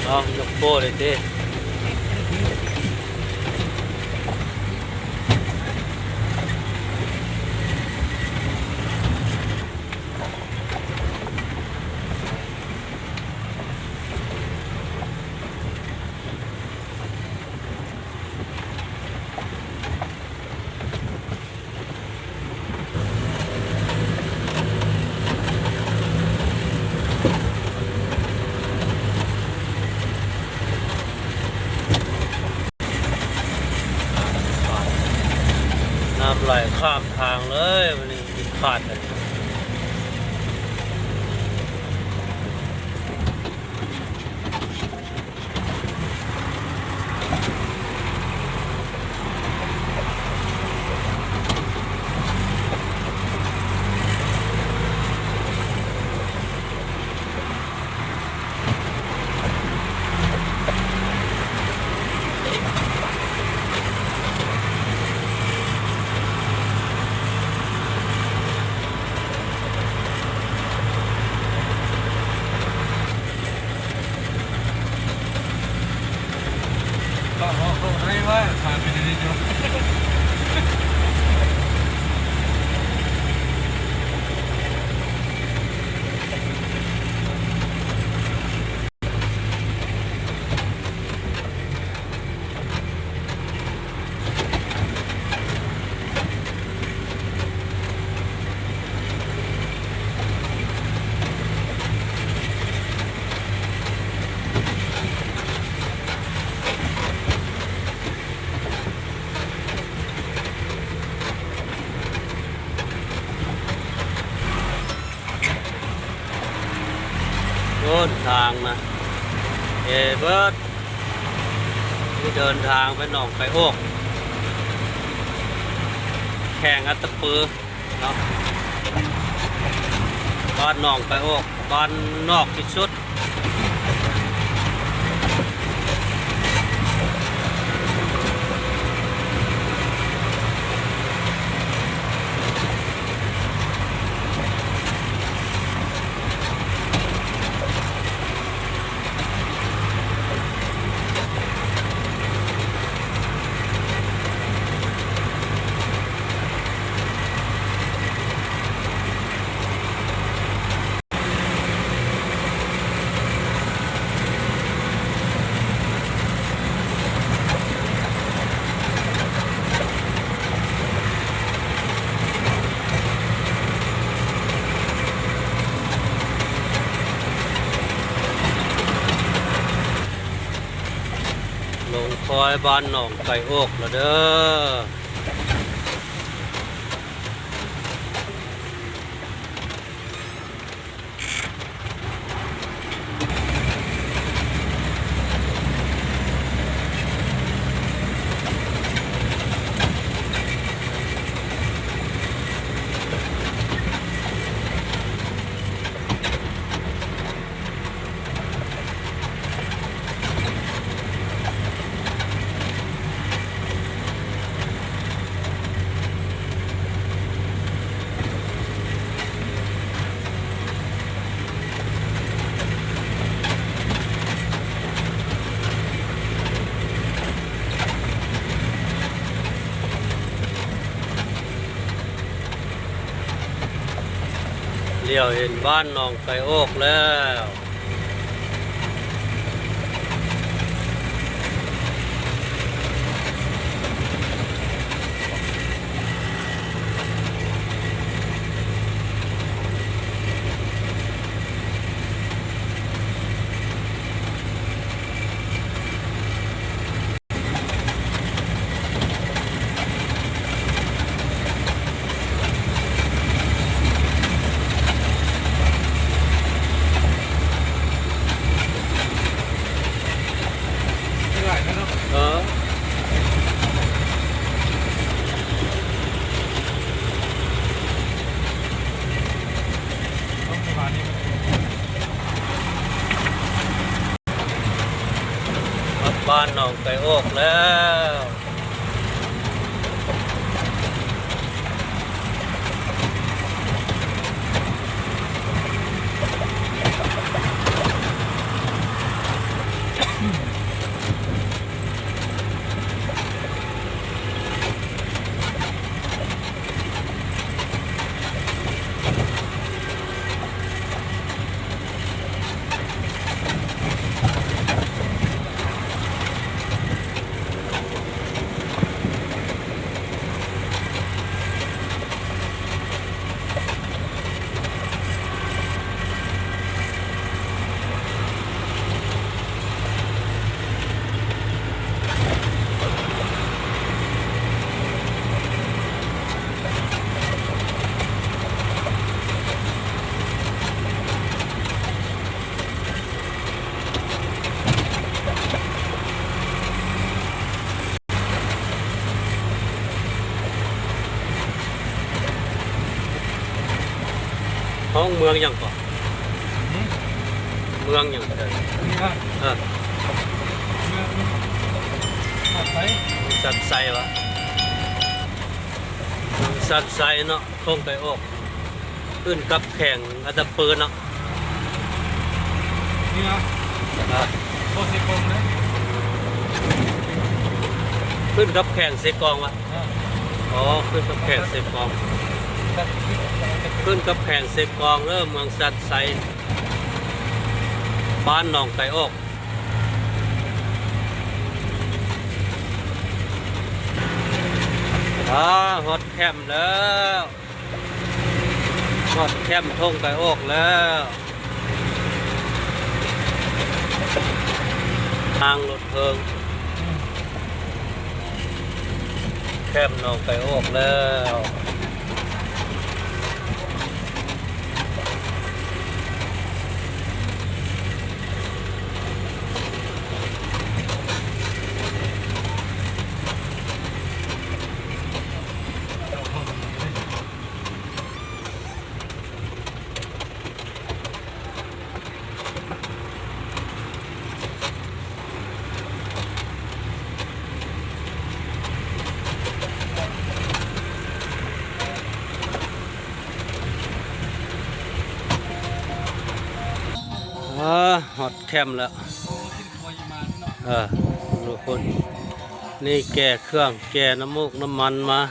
ເອົາ ຍົກໂປ້ເລີຍຕິ. ນ້ຳໄຫຼຂ້າມທາງເລີຍ ມື້ນີ້ ຂາດກັນ. ໂອ້ ທາງນະ ເອເບີດ ທີ່ເດີນທາງໄປໜອງໄກ່ໂອກ ແຂວງອັດຕະປືເນາະ ບ້ານໜອງໄກ່ໂອກ ບ້ານນອກທີ່ສຸດ. ລົງຄອຍບ້ານໜອງໄກ່ໂອກແລ້ວເດີ້. ຫຼຽວເຫັນບ້ານໜອງໄກ່ໂອກແລ້ວ. ເອີ ຮອດບ້ານໜອງໄກ່ໂອກແລ້ວ. ເ ຂອງເມືອງຫຍັງເກາະ? ຫືມ? ເມືອງຫຍັງ? ເອີ ເມືອງ ເອີ ເມືອງສັນໄຊ ສັນໄຊວະ ສັນໄຊເນາະ ທົ່ງໄກອອກ ຂຶ້ນກັບແຂວງອັດຕະປືເນາະ. ນີ້ນະ ອ່າ ບໍ່ເຊກອງເດ້ ຂຶ້ນກັບແຂວງເຊກອງວະ. ອ່າ ອໍ ຂຶ້ນກັບແຂວງເຊກອງ ຂຶ້ນກັບແຂວງເຊກອງເດີ ເມືອງສັນໄຊ ບ້ານໜອງໄກອອກ. ອ່າ ຮອດແຄມແລ້ວ ຮອດແຄມທົ່ງໄກອອກແລ້ວ ທາງລົດເທິງ ແຄມໜອງໄກອອກແລ້ວ. ອ່າ ຮອດແຄມແລ້ວ ເອີ ທຸກຄົນ ນີ້ແກ່ເຄື່ອງ ແກ່ນ້ຳມູກນ້ຳມັນມາ.